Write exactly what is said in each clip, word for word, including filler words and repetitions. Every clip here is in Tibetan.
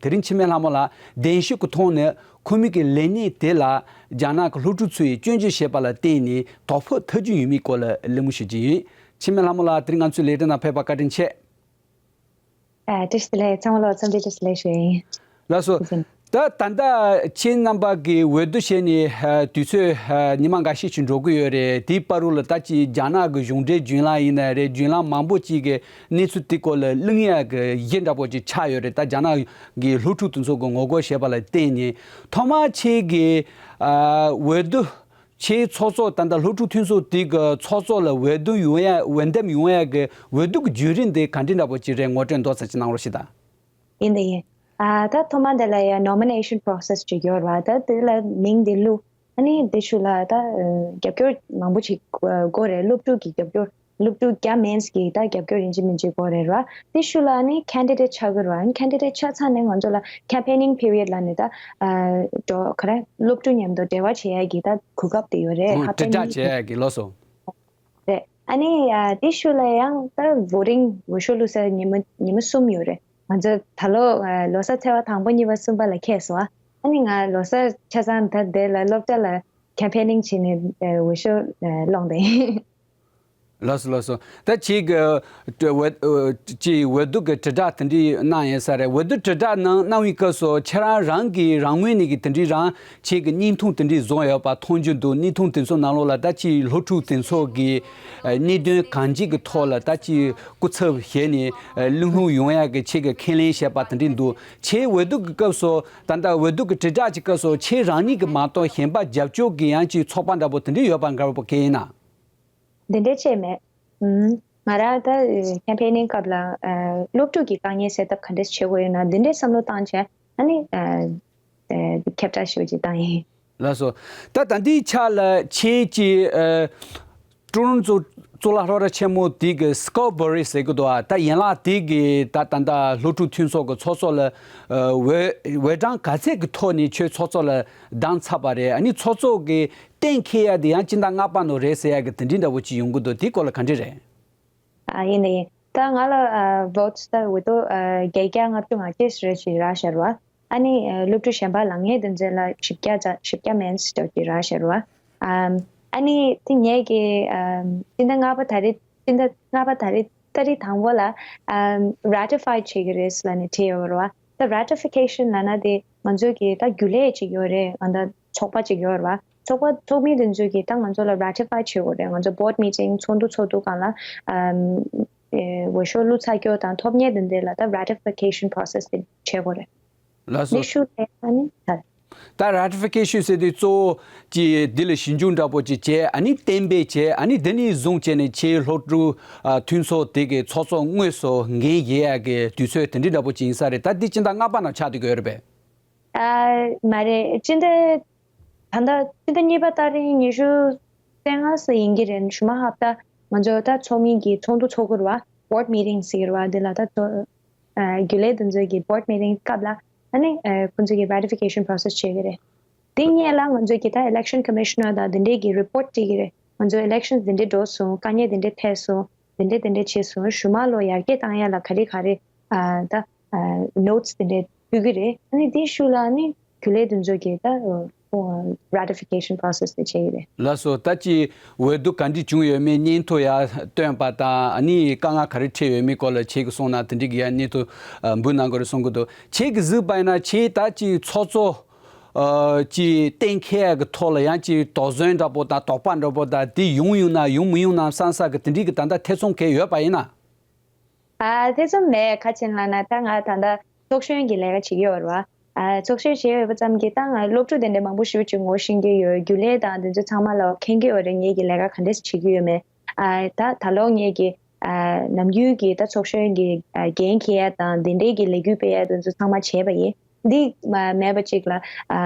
དེ་རིང་འཆི་མེད་ལྷ་མོ་ལགས་གདན་ཞུ་གི་ཐོག་ནས་ཁོ་མོས་ཀྱི་ལས་གནས་དེ་ལ་རྒྱ་ནག་གི་སློབ་ཕྲུག་ཚོས་སྐྱོན་བརྗོད་བྱས་པ་ལ་བརྟེན་ནས་དོ་ཕོག་ཐེབས་རྒྱུ་ཡོད་མེད་སྐོར་ལ་གླེང་མོལ་ཞུ་རྒྱུ་ཡིན། འཆི་མེད་ལྷ་མོ་ལགས་དེ་རིང་ང་ཚོའི་ལས་རིམ་ནང་ཕེབས་པར་བཀའ་དྲིན་ཆེ། ཨ། བཀྲ་ཤིས་བདེ་ལེགས། ཚང་མ་ལ་འཚམས་འདྲི་བཀྲ་ཤིས་བདེ་ལེགས་ཞུ་ཡིན། ལགས་སོ། ད་ད་ལྟ་ཁྱེད་རྣམ་པ་གིས་འོས་བསྡུ་བྱས་ནས་ཨ་དུས་ཚོད་ཨ་ཉི་མ་འགའ་ཤས་ཤིག་འགྲོ་གི་ཡོད་རེད། དེའི་བར་དུ་ལ་ད་ཅིག་རྒྱ་ནག་གི་གཞུང་འབྲེལ་བརྒྱུད་ལམ་ཡིན་ན་རེད། བརྒྱུད་ལམ་མང་པོ་ཅིག་གིས་གནས་ཚུལ་དེའི་སྐོར་ལ་གླེང་ཡག་གི་གཞི་འདྲ་པོ་ཅིག་ཆགས་ཡོད་རེད། ད་རྒྱ་ནག་གི་སློབ་ཕྲུག་དེ་ཚོ་གིས་ངོ་རྒོལ་བྱས་པ་ལ་བརྟེན་ནས་ཐོག་མར་ཁྱེད་ཀྱིས་ཨ་འོས་བསྡུ། ཁྱེད་ཚོགས་གཙོ། ད་ལྟ་སློབ་ཕྲུག་མཐུན་ཚོགས་དེ་གི་ཚོགས་གཙོ་ལ་འོས་བསྡུ་ཡོང་ཡ། འོས་འདེམས་ཡོང་ཡ་གི་འོས་བསྡུ་གི་བརྒྱུད་རིམ་དེ་ག་འདྲ་འདྲ་པོ་ཅིག་རེད། ངོ་སྤྲོད་མདོར་ཙམ་ཅིག་གནང་རོགས་ཞུ་དང་། ཡིན་དང་ཡིན། ཨ། ད་ཐོག་མ་དེ་ལ་ཡ་nomination process་ཅིག་ཡོད་རེད་བ། ད་དེ་ལ་མིང་དེ་བླུགས། ཨ་ནི་དེ་ཤུལ་ལ་ད་རྒྱབ་སྐྱོར་མང་པོ་ཅིག་དགོས་རེད། སློབ་ཕྲུག་གི་རྒྱབ་སྐྱོར། སློབ་ཕྲུག་བརྒྱ་མིན་གྱི་ད་རྒྱབ་སྐྱོར་ཡིན་གཅིག་མིན་གཅིག་དགོས་རེད་བ། དེ་ཤུལ་ལ་ནི་candidate་ཆགས་ཀྱི་རེད་བ། ཨ་ནི་candidate་ཆགས་ཚར་ནས་ང་ཚོ་ལ་campaigning period་ལབ་ནས་ད་ཨ་འགྲོ་ག་རེ། སློབ་ཕྲུག་མཉམ་དུ་འབྲེལ་བ་བྱེད་ཡ་གི་ད་གོ་སྐབས་དེ་ཡོད་རེད། ཨོ། ཧབ་ཏ་དྲིལ་བསྒྲགས་གཉིས་བྱེད་ཡ་གི་ལགས་སོ། རེད། ཨ་ནི་ཨ་དེ་ཤུལ་ལ་ཡང་ད་voting་འོས་ཤོག་བླུག་ས་ཉི་མ་ཉི་མ་གསུམ་ཡོད་རེད། ང་ཚོ་ད་ལོ་ཨ་ལོ་གསར་ཚེས་པ་དང་པོ་གཉིས་པ་གསུམ་པ་ལ་འཁེལ་སོང་། ཨ་ནི་ང་ལོ་གསར་ཆ་ཚང་ད་དེ་ལ་སློབ་གྲྭ་ལ་campaigning་བྱས་ནས་ཨ་འོས་ཤོག་ཨ་སློང་བསྡད་ཡིན། ལགས་སོ། ལགས་སོ། ད་ཁྱེད་ཀྱིས་འོས་ཨ་ཅིག་འོས་བསྡུ་གི་དྲིལ་བསྒྲགས་དེ་འདྲ་གནང་ཡོད་ས་རེད། འོས་བསྡུ་དྲིལ་བསྒྲགས་གནང་གནང་བའི་སྐབས་སུ་ཁྱེད་རང་རང་གིས་རང་ངོས་ནས་ཀྱི་དེ་འདྲའི་རང་ཁྱེད་ཀྱི་བརྙན་ཐུང་དེ་འདྲ་བཟོས་ཡོད་པ་མཐོང་རྒྱུ་འདུག་བརྙན་ཐུང་དེ་ཚོ་ནང་ལོགས་ལ་ད་ཅིག་སློབ་ཕྲུག་དེ་ཚོ་གིས་ཨ་གནད་དོན་གང་ཅིའི་ཐོག་ལ་ད་ཅིག་སྐུ་ཚབ་བྱས་ནས་ཨ་གླེང་སློང་ཡོང་ཡག་གི་ཁྱེད་ཀྱིས་ཁས་ལེན་བྱས་པ་དེ་འདྲ་འདུག་ཁྱེད་འོས་བསྡུ་གི་སྐབས་སུ། ད་ལྟ་འོས་བསྡུ་གི་དྲིལ་བསྒྲགས་ཀྱི་སྐབས་སུ་ཁྱེད་རང་ཉིད་ཀྱིས་མ་གཏོགས་གཞན་པ་རྒྱབ་སྐྱོར་གྱི་ཡང་ཅིག་ཚོགས་པ་འདྲ་པོ་དེ་འདྲ་ཡོད་པ་འདྲ་པོ་གང་ཡིན་ན། འདི་འདྲ་བྱས་མེད། ཨུམ། ང་རང་ད་campaigning་སྐབས་ལ་ཨ་སློབ་ཕྲུག་གི་དཀའ་ངལ་སེལ་ཐབས་ག་འདྲས་བྱེད་དགོས་ཡོད་ན་འདི་འདྲའི་བསམ་བློ་བཏང་བྱས། ཨ་ནི་ཨ་ཨ་ཁྱབ་བསྒྲགས་ཞུ་ཅིག་བཏང་ཡིན། ལགས་སོ། ད་ད་ལྟའི་ཆ་ལ་ཁྱེད་ཀྱིས་ཨ་ཀྲུང་གུང་གཙུག་གཙུག་ལག་སློབ་གྲྭ་ཆེན་མོ་དེ་གི་Scout Beret་ཟེར་གི་འདུག་ཨ། ད་ཡན་ལག་དེ་གི་ད་ད་ལྟ་སློབ་ཕྲུག་མཐུན་ཚོགས་ཀྱི་ཚོགས་གཙོ་ལ་ཨ་འོས་འོས་གྲངས་ག་ཚད་ཀྱི་ཐོག་ནས་ཁྱོད་ཚོགས་གཙོ་ལ་བདམས་ཚར་བ་རེད། ཨ་ནི་ཚོགས་གཙོ་གི་གཏན་འཁེལ་ཡ་དེ་ཡང་སྤྱི་ཟླ་ལྔ་པ་ནང་རེད་ཟེར་ཡ་གི་དེ་འདྲའི་འདྲ་པོ་ཅིག་ཡོང་གི་འདུག་དེའི་སྐོར་ལ་ག་འདྲ་རེད། ཨ་ཡིན་ད་ཡིན། ད་ང་ལ་ཨ་votes་ད་འོས་ཐོབ་ཨ་བརྒྱད་བརྒྱ་ལྔ་བཅུ་ང་གཅིག་རེ་ཞིག་རག་ཤར་བ། ཨ་ནི་ཨ་སློབ་ཕྲུག་གཞན་པ་ལངས་མཁན་དེ་ཚོ་ལ་བཞི་བརྒྱ་ཙམ་བཞི་བརྒྱ་མིན་ཙམ་ཅིག་རག་ཤར་བ། ཨམ། ཨ་ནི་དེ་ངས་ཀྱི་ཨམ་སྤྱི་ཟླ་ལྔ་པ་ད་རེས་སྤྱི་ཟླ་ལྔ་པ་ད་རེས་ཏ་རིག་དང་པོ་ལ་ཨམ་ratify་བྱེད་ཀྱི་རེད་ལབ་ནས་བྲིས་ཡོད་རེད་བ། ད་ratification་ལབ་ན་དེ་ང་ཚོའི་གི་ད་རྒྱུན་ལས་ཅིག་ཡོད་རེད། ཨ་ད་ཚོགས་པ་ཅིག་ཡོད་རེད་བ། ཚོགས་པ་ཚོགས་མི་དེ་ཚོས་གི་ད་ང་ཚོ་ལ་ratify་བྱེད་དགོས་རེད། ང་ཚོ་board meeting་ཚོགས་འདུ་ཚོགས་དུས་སྒང་ལ་ཨམ་ཨེ་འོས་ཤོག་བླུགས་ཚར་རྒྱུ་དང་ཐོབ་མཁན་དེ་འདྲ་ལ་ད་ratification process་དེ་བྱེད་དགོས་རེད། ལགས་སོ། འདི་ཞུ་ལས་ཨ་ནི་ད། ད་ratification་ཟེར་དུས་གཙོ་བོ་ཅིག་འདི་ལ་ཞིབ་འཇུག་འདྲ་པོ་ཅིག་བྱས། ཨ་ནི་གཏན་འབེབས་བྱས། ཨ་ནི་འདི་ནས་བཟུང་བྱས་ནས་ཁྱེད་སློབ་ཕྲུག་ཨ་མཐུན་ཚོགས་དེ་གི་ཚོགས་གཙོ་དངོས་སུ་འགན་བཞེས་ཡག་གི་དུས་ཚོད་དེ་འདྲ་འདྲ་པོ་ཅིག་ཡིན་ས་རེད། ད་འདི་སྤྱི་ཟླ་ལྔ་པ་ནང་ཆགས་བསྡད་ཀྱི་ཡོད་རེད་པས། ཨ་མ་རེད། སྤྱི་ཟླ་ད་ལྟ་སྤྱི་ཟླ་གཉིས་པ་ཏ་རིག་ཉི་ཤུ་རྩ་ལྔ་ཙམ་ཡིན་གྱི་རེད། ཞུ་མ་ཧབ་ད་ང་ཚོ་ད་ཚོགས་མི་གི་ཚོགས་འདུ་ཚོགས་ཀྱི་རེད་བ། board meeting་ཟེར་གྱི་རེད་བ། འདི་ལ་ད་ཚོ་ཨ་རྒྱུན་ལས་དེ་ཚོའི་གི་board meeting་སྐབས་ལ་ཨ་ནི་ཨ་ཁོང་ཚོའི་གི་ratification process་བྱེད་ཀྱི་རེད། དེ་སྔོན་ལ་ང་ཚོའི་གི་ད་election commissioner་དང་དེ་འདྲའི་གི་report་སྤྲད་ཀྱི་རེད། ང་ཚོ་elections་དེ་འདྲའི་འགྲོ་སོང་། དཀའ་ངལ་དེ་འདྲའི་འཕྲད་སོང་། དེ་འདྲའི་དེ་འདྲའི་བྱས་སོང་། ཞུ་མ་ལོ་ཡར་རྒྱས་བཏང་ཡ་ལ་ག་རེ་ག་རེ་ཨ་ད་ཨ་notes་དེ་འདྲའི་ཕུལ་གྱི་རེད། ཨ་ནི་དེའི་ཤུལ་ལ་ཨ་ནི་རྒྱུན་ལས་དེ་ཚོ་གིས་ད་ཨ་ratification process་དེ་བྱེད་ཀྱི་རེད། ལགས་སོ། ད་ཅི་འོས་བསྡུ་ག་འདྲ་བྱུང་ཡོད་མེད་སྙན་ཐོ་ཡར་བཏོན་པ་དང་། ཨ་ནི་དཀའ་ངལ་ག་རེ་འཕྲད་ཡོད་མེད་སྐོར་ལ་ཁྱེད་ཀྱིས་གསུངས་ན་དེ་འདྲ་གི་ཡར་སྙན་ཐོ་ཨ་འབུལ་གནང་དགོས་རེད་གསུང་གི་འདུག་ཁྱེད་ཀྱིས་གཟིགས་པ་ཡིན་ན་ཁྱེད་ད་ཅི་ཚོགས་གཙོ་ཨ་ཅི་གཏན་འཁེལ་ཡག་གི་ཐོག་ལ་ཡང་ཅི་དོགས་ཟོན་འདྲ་པོ་དང་དོགས་པ་འདྲ་པོ་དང་དེ་ཡོང་ཡོང་ན་ཡོང་མི་ཡོང་ན་བསམ་ས་གི་དེ་འདྲ་གི་ད་ལྟ་ཐེ་ཚོམ་གང་ཡོད་པ་ཡིན་ན། ཨ་ཐེ་ཚོམ་མེད། ག་རེ་ཡིན་ལབ་ན་ད་ང་ད་ལྟ་ཚོགས་གཞོན་གྱི་ལས་ཀ་བྱེད་ཀྱི་ཡོད་རེད་བ། ཨ་ཚོགས་གཞོན་བྱེད་ཡོད་པ་ཙམ་གྱིས་ད་ང་སློབ་ཕྲུག་དེ་འདྲ་མང་པོ་ཞེ་པོ་ཅིག་ངོ་ཤེས་ཀྱི་ཡོད། རྒྱུན་ལས་དང་དེ་ཚོ་ཚང་མ་ལ་མཁྱེན་གྱི་ཡོད་རེད། ངེད་ཀྱི་ལས་ཀ་ག་འདྲས་བྱེད་ཀྱི་ཡོད་མེད། ཨ་ད་ད་ལོ་ངེད་ཀྱི་ཨ་ནམ་རྒྱུན་གྱི་ད་ཚོགས་གཞོན་གྱི་ཨ་འགན་འཁྱེར་ཡ་དང་དེ་འདྲས་ཀྱི་ལས་འགུལ་སྤེལ་ཡ་དེ་ཚོ་ཚང་མ་བྱས་པ་ཡིན། འདི་མ་མེད་པ་ཅིག་ལ་ཨ་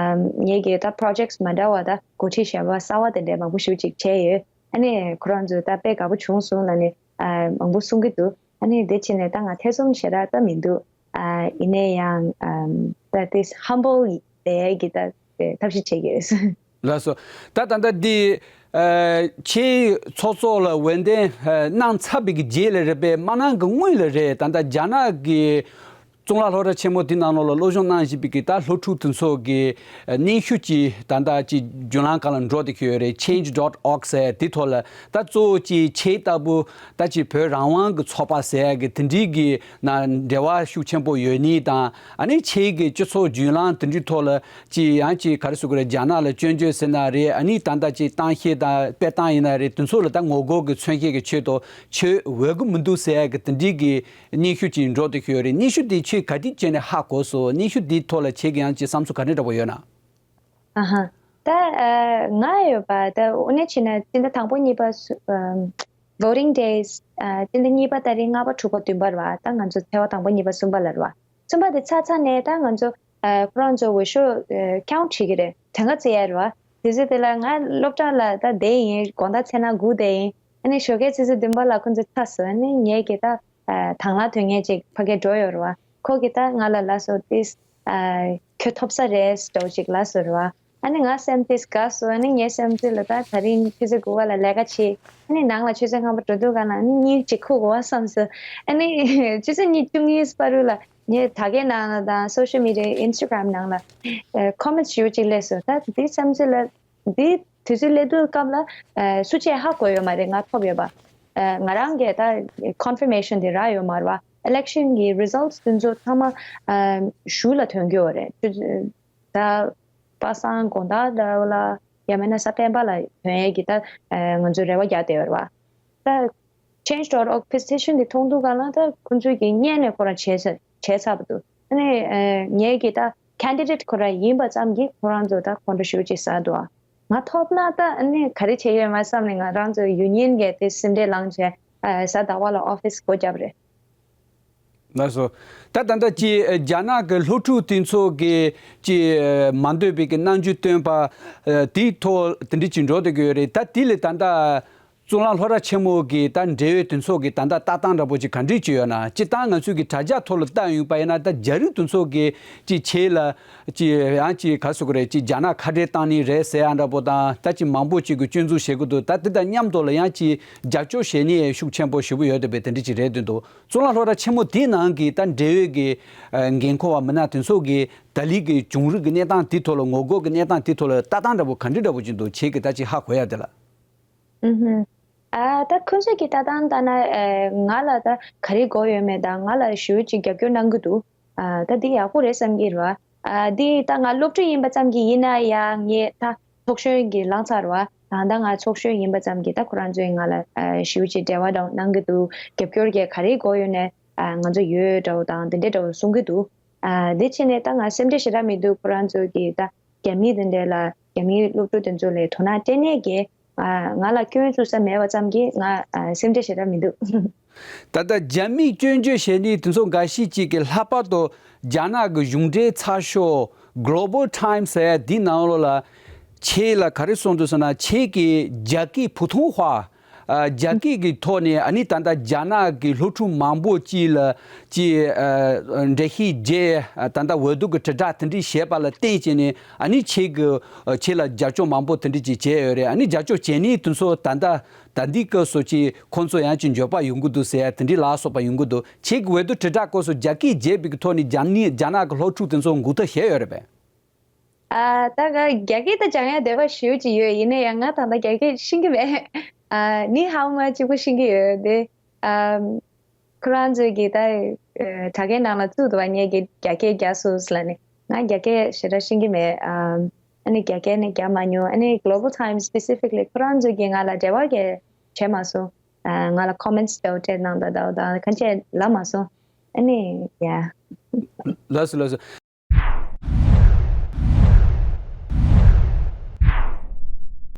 ངེད་ཀྱི་ད་projects་མ་འདྲ་བ་ད་འགོ་ཁྲིད་གཞན་པ་གསར་བ་དེ་འདྲས་མང་པོ་ཞེ་པོ་ཅིག་བྱས་ཡོད། ཨ་ནི་ཁོ་རང་ཚོས་ད་དཔེ་དགའ་པོ་བྱུང་སོང་ལབ་ནས་ཨ་མང་པོ་གསུང་གི་འདུག་ཨ་ནི་དེ་ཕྱིན་ནས་ད་ང་ཐེ་ཚོམ་ཞེ་དྲག་ད་མི་འདུག་ཨ་ཡིན་ན་ཡང་ཨམ་ད་དེ་humble་ཡིན་པའི་གི་ད་ཐབས་ཤེས་བྱེད་ཀྱི་ཡོད། ལགས་སོ། ད་ད་ལྟ་འདི་ཨ་ཁྱེད་ཚོགས་གཙོ་ལ་འོས་འདེམས་ཨ་གནང་ཚར་བའི་གི་རྗེས་ལ་རེད་པས། མ་གནང་གི་སྔོན་ལ་རེད། ད་ལྟ་རྒྱ་ནག་གི་ གཙུག་ལག་སློབ་གྲྭ་ཆེན་མོ་འདི་ནང་ལོགས་ལ་སློབ་སྦྱོང་གནང་བཞིན་པའི་གི་ད་སློབ་ཕྲུག་དེ་ཚོ་གི་ཨ་སྙན་ཞུ་ཅིག་ད་ལྟ་ཅིག་བརྒྱུད་ལམ་སྒང་ལ་འགྲོ་བསྡད་ཀྱི་ཡོད་རེད། change dot org ཟེར་དེ་ཐོག་ལ་ད་གཙོ་བོ་ཅིག་ཁྱེད་ལྟ་བུ་ད་ཅིག་བོད་རང་དབང་གི་ཚོགས་པ་ཟེར་ཡ་གི་དེ་འདྲའི་གི་ནང་འབྲེལ་བ་ཤུགས་ཆེན་པོ་ཡོད་ནི་དང་། ཨ་ནི་ཁྱེད་ཀྱི་སྤྱི་ཚོགས་བརྒྱུད་ལམ་དེ་འདྲའི་ཐོག་ལ་ཅིག་ཡང་ཅིག་ག་རེ་ཟེར་དགོས་རེད། རྒྱ་ནག་ལ་སྐྱོན་བརྗོད་ཟེར་ན་རེད། ཨ་ནི་ད་ལྟ་ཅིག་གཏམ་བཤད་དང་དཔེ་གཏམ་ཡིན་ན་རེད། དེ་ཚོ་ལ་ད་ངོ་རྒོལ་གི་མཚོན་བྱེད་ཀྱི་ཆེད་དུ་ཁྱོད་འོས་གི་མི་འདུག་ཟེར་ཡ་གི་དེ་འདྲའི་གི་སྙན་ཞུ་ཅིག་འགྲོ་བསྡད་ཀྱི་ཡོད་རེད། སྙན་ཞུ་དེ་ཁྱོད་ག་དུས་བྱས་ནས་ཧ་གོ་སོང་། སྙན་ཞུ་དེའི་ཐོག་ལ་ཁྱེད་ཀྱི་ཡང་ཅིག་བསམ་ཚུལ་ག་འདྲ་འདྲ་པོ་ཡོད་ན། ཨ་ཧ། ད་ཨ་ང་ཡོད་པ་ད་དངོས་གནས་བྱས་ན་སྤྱི་ཟླ་དང་པོ་གཉིས་པ་སུ་ཨམ་voting days ཨ་སྤྱི་ཟླ་གཉིས་པ་ཏ་རིག་ལྔ་པ་དྲུག་པ་བདུན་པ་རེད་བ། ད་ང་ཚོ་ཚེས་པ་དང་པོ་གཉིས་པ་གསུམ་པ་ལ་རེད་བ། གསུམ་པ་དེ་ཚར་ཚར་ནས་ད་ང་ཚོ་ཨ་ཁོ་རང་ཚོ་འོས་ཤོག་ཨ་ཁའུན་བྱེད་ཀྱི་རེད། གྲངས་ཀ་བརྩི་ཡ་རེད་བ། དུས་ཚོད་དེ་ལ་ང་སློབ་གྲྭ་ལ་ད་བསྡད་ཡིན། དགོང་དག་མཚན་ནག་སྒུག་བསྡད་ཡིན། ཨ་ནི་ཞོགས་ཀའི་ཆུ་ཚོད་བདུན་པ་ལ་ཁོ་ཚོ་ཚར་སོང་། ཨ་ནི་ངས་ཀྱི་ད་ཨ་དང་བླངས་དོན་གཉེར་ཅིག་ཕ་གིར་འགྲོ་ཡོད་རེད་བ། ཁོ་གིས་ད་ང་ལ་ལབ་སོང་། ཏིས་ཨ་ཁྱོད་ཐོབ་ས་རེད་འདྲ་བོ་ཅིག་ལབ་སོང་རེད་བ། ཨ་ནི་ང་སེམས་ཏིས་དགའ་སོང་། ཨ་ནི་ངའི་སེམས་ཚིག་ལ་ད་ད་རིང་ཆུ་ཚོད་དགུ་པ་ལ་ལས་ཀ་བྱེད། ཨ་ནི་ནང་ལ་ཆུ་ཚོད་ལྔ་པ་འགྲོ་དུས་ག་ལ་ཨ་ནི་གཉིད་ཅིག་ཁུག་གོ་བསམ་སོང་། ཨ་ནི་ཆུ་ཚོད་གཉིས་བཅུ་གཉིས་བར་དུ་ལ་ངས་དྲ་རྒྱའི་ནང་ལ་དང་social media Instagram ནང་ལ་ཨ་comments ཞེ་པོ་ཅིག་སླེབས་སོང་། ད་དེ་བསམ་ཚུལ་ལ། འདི་དུས་ཚོད་སླེབས་དུས་སྐབས་ལ་ཨ་སུ་ཆེ་ཧ་གོ་ཡོད་མ་རེད། ང་ཐོབ་ཡོད་པ། ཨ་ང་རང་གིས་ད་confirmation དེ་རག་ཡོད་མ་རེད་བ། election གི་results དེ་ཚོ་ཚང་མ་ཨ་གཞུག་ལ་ཐོན་གྱི་ཡོད་རེད། ད་པ་སངས་དགོང་དག་འདྲ་བོ་ལ་ཡང་མིན་ན་གཟའ་སྤེན་པ་ལ་ཐོན་ཡས་ཀྱི་ད་ཨ་ང་ཚོ་རེ་བ་རྒྱག་བསྡད་ཡོད་རེད་བ། ད་change dot org petition དེ་མཐོང་དུས་ག་ལ་ད་ཁོང་ཚོས་ཀྱི་སྔོན་ནས་ཁོ་རང་བྱས་ཚར་བྱས་ཚར་བ་འདུག་ཨ་ནི་ཨ་ངས་ཀྱི་ད་candidate ཁོ་རང་ཡིན་པ་ཙམ་གྱིས་ཁོ་རང་ཚོ་ད་contribution ཅིག་བཟོས་འདུག་ཨ་ང་ཐོབ་ན་ད་ཨ་ནི་ག་རེ་བྱས་ཡོད་མ་བསམ་ནས་ང་རང་ཚོ་union གི་དེ་སེམས་ཁྲལ་ལངས་བྱས་ཨ་གཟའ་ཟླ་བ་ལ་office སྒོ་བརྒྱབ་རེད། ལགས་སོ། ད་ད་ལྟ་ཅི་རྒྱ་ནག་གི་སློབ་ཕྲུག་དེ་ཚོ་གི་ཅི་མ་འདོད་པའི་གི་རྣམ་འགྱུར་སྟོན་པ་ཨ་དེའི་ཐོག་དེ་འདྲ་ཅིག་འགྲོ་བསྡད་ཀྱི་ཡོད་རེད། ད་དེ་ལས་ད་ལྟ་གཙུག་ལག་སློབ་གྲྭ་ཆེན་མོ་གི་ད་འབྲེལ་ཡོད་དེ་ཚོ་གི་ད་ལྟ་ལྟ་སྟངས་འདྲ་པོ་ཅིག་ག་འདྲ་ཅིག་ཡོད་ན། སྤྱིར་བཏང་ང་ཚོས་གི་དྲ་རྒྱ་ཐོག་ལ་ལྟ་ཡོང་པ་ཡིན་ན། ད་རྒྱ་རིགས་དེ་ཚོ་གི་ཅིག་ཆེད་ལ་ཅིག་ཡང་ཅིག་ག་རེ་ཟེར་དགོས་རེད། ཅིག་རྒྱ་ནག་ཁ་བྲལ་བཏང་ནི་རེད་ཟེར་ཡ་འདྲ་པོ་དང་། ད་ཅིག་མང་པོ་ཅིག་གི་སྐྱོན་འཛུགས་བྱེད་ཀྱི་འདུག་ད་དེ་དང་མཉམ་དུ་ལ་ཡང་ཅིག་རྒྱབ་སྐྱོར་བྱེད་ནི་ཤུགས་ཆེན་པོ་ཞེ་པོ་ཡོད་བསྡད་པའི་དེ་འདྲ་ཅིག་རེད་འདུག་གཙུག་ལག་སློབ་གྲྭ་ཆེན་མོ་དེའི་ནང་གི་ད་འབྲེལ་ཡོད་ཀྱི་ཨ་འགན་ཁུར་བ་མི་སྣ་དེ་ཚོ་གིས་ད་ལི་གི་བྱུང་རིམ་གྱི་གནས་སྟངས་དེ་ཐོག་ལ། ངོ་རྒོལ་གྱི་གནས་སྟངས་དེ་ཐོག་ལ་ལྟ་སྟངས་འདྲ་པོ་ག་འདྲ་འདྲ་པོ་ཅིག་འདུག་ཁྱེད་ཀྱིས་ད་ཅིག་ཧ་གོ་ཡ་དེ་ལ། ཨུ་ཧུ། ཨ་ད་ཁོ་ཚོ་གི་ལྟ་སྟངས་ལྟ་ན་ཨ་ང་ལ་ད་ག་རེ་དགོས་ཡོད་མེད་དང་། ང་ལ་ཞེ་པོ་ཅིག་རྒྱབ་སྐྱོར་གནང་གི་འདུག་ཨ་ད་འདི་ཡག་པོ་རེད་བསམ་གྱི་རེད་བ། ཨ་འདི་ད་ང་སློབ་ཕྲུག་ཡིན་པ་ཙམ་གྱིས་ཡིན་ན་ཡང་ངས་ད་ཚོགས་གཞོན་གྱི་ལངས་ཚར་བ། ད་ལྟ་ང་ཚོགས་གཞོན་ཡིན་པ་ཙམ་གྱིས་ད་ཁོ་རང་ཚོས་ང་ལ་ཨ་ཞེ་པོ་ཅིག་འབྲེལ་བ་འདྲ་གནང་གི་འདུག་རྒྱབ་སྐྱོར་གྱི་ག་རེ་དགོས་ཡོད་ནའི་ཨ་ང་ཚོ་ཡོད་འདྲ་བོ་དང་དེ་འདྲ་འདྲ་བོ་གསུང་གི་འདུག་ཨ་འདི་བྱས་ནས་ད་ང་སེམས་ཁྲལ་ཞེ་དྲག་མི་འདུག་ཁོ་རང་ཚོ་གིས་ད་རྒྱ་མི་དེ་འདྲ་ལ། རྒྱ་མིའི་སློབ་ཕྲུག་དེ་ཚོ་ལ་དོ་སྣང་སྤྲད་ནས་ཀྱི་ཨ་ང་ལ་སྐྱོན་བཙུགས་ས་མེད་པ་ཙམ་གྱིས་ང་ཨ་སེམས་ཁྲལ་ཞེ་དྲག་མི་འདུག་ད་ལྟ་རྒྱ་མིས་སྐྱོན་བརྗོད་བྱས་ནི་དེ་ཚོ་འགའ་ཤས་ཅིག་གིས། ལྷག་པར་དུ་རྒྱ་ནག་གི་གཞུང་འབྲེལ་ཚགས་ཤོག་Global Times ཟེར་ཡ་འདི་ནང་ལོགས་ལ་ཁྱེད་ལ་ག་རེ་གསུངས་འདུག་ཟེར་ན། ཁྱེད་ཀྱིས་རྒྱ་སྐད་བུ་ཐུང་ཧྭ་ཨ་རྒྱ་སྐད་ཀྱི་ཐོག་ནས་ཨ་ནི་ད་ལྟ་རྒྱ་ནག་གི་སློབ་ཕྲུག་མང་པོ་ཅིག་ལ་ཅིག་ཨ་འགྲེལ་བཤད་བརྒྱབ། ད་ལྟ་འོས་བསྡུ་གི་དྲིལ་བསྒྲགས་དེ་འདྲ་བྱས་པ་ལ་བརྟེན་བྱས་ནས་ཨ་ནི་ཁྱེད་ཀྱི་ཁྱེད་ལ་རྒྱབ་སྐྱོར་མང་པོ་དེ་འདྲ་ཅིག་བྱས་ཡོད་རེད། ཨ་ནི་རྒྱབ་སྐྱོར་བྱས་ནི་དེ་ཚོ་ད་ལྟ་ད་ལྟའི་སྐབས་སུ་ཅིག་ཁོང་ཚོ་ཡང་ཅིག་འགྱོད་པ་ཡོང་གི་འདུག་ཟེར་ཡ་དེ་འདྲ་ལ་སོགས་པ་ཡོང་གི་འདུག་ཁྱེད་ཀྱི་འོས་བསྡུ་དྲིལ་བསྒྲགས་སྐབས་སུ་རྒྱ་སྐད་བརྗེད་པའི་གི་ཐོག་ནས་རྒྱ་ནི་རྒྱ་ནག་གི་སློབ་ཕྲུག་དེ་ཚོ་འགུག་ཐབས་བྱས་ཡོད་རེད་པས། ཨ་ད་ག་རྒྱ་སྐད་ད་སྦྱང་ཡ་འདོད་པ་ཞེ་པོ་ཅིག་ཡོད། ཡིན་ན་ཡང་ང་ད་ལྟ་རྒྱ་སྐད་ཤེས་ཀྱི་མེད། ཨ་ནི་ཧའོ་མ་གཅིག་པོ་ཤེས་ཀྱི་ཡོད་དེ། ཨ་ཁོ་རང་ཚོས་ཀྱི་ད་ཨ་དྲ་རྒྱའི་ནང་ལ་བཙུགས་འདུག་བ། ངས་ཀྱི་རྒྱ་སྐད་རྒྱག་སོང་ལབ་ནས། ང་རྒྱ་སྐད་ཞེ་དྲག་ཤེས་ཀྱི་མེད། ཨ་ཨ་ནི་རྒྱ་སྐད་ནི་རྒྱག་མ་མྱོང་། ཨ་ནི་Global Times specifically ཁོ་རང་ཚོས་ཀྱི་ང་ལ་འབྲེལ་བ་གི་བྱས་མ་སོང་། ཨ་ང་ལ་comments དེ་བ་སྤྲད་གནང་ད་ད་ད་གང་བྱས་ལབ་མ་སོང་། ཨ་ནི་ཡ། ལགས་སོ་ལགས་སོ།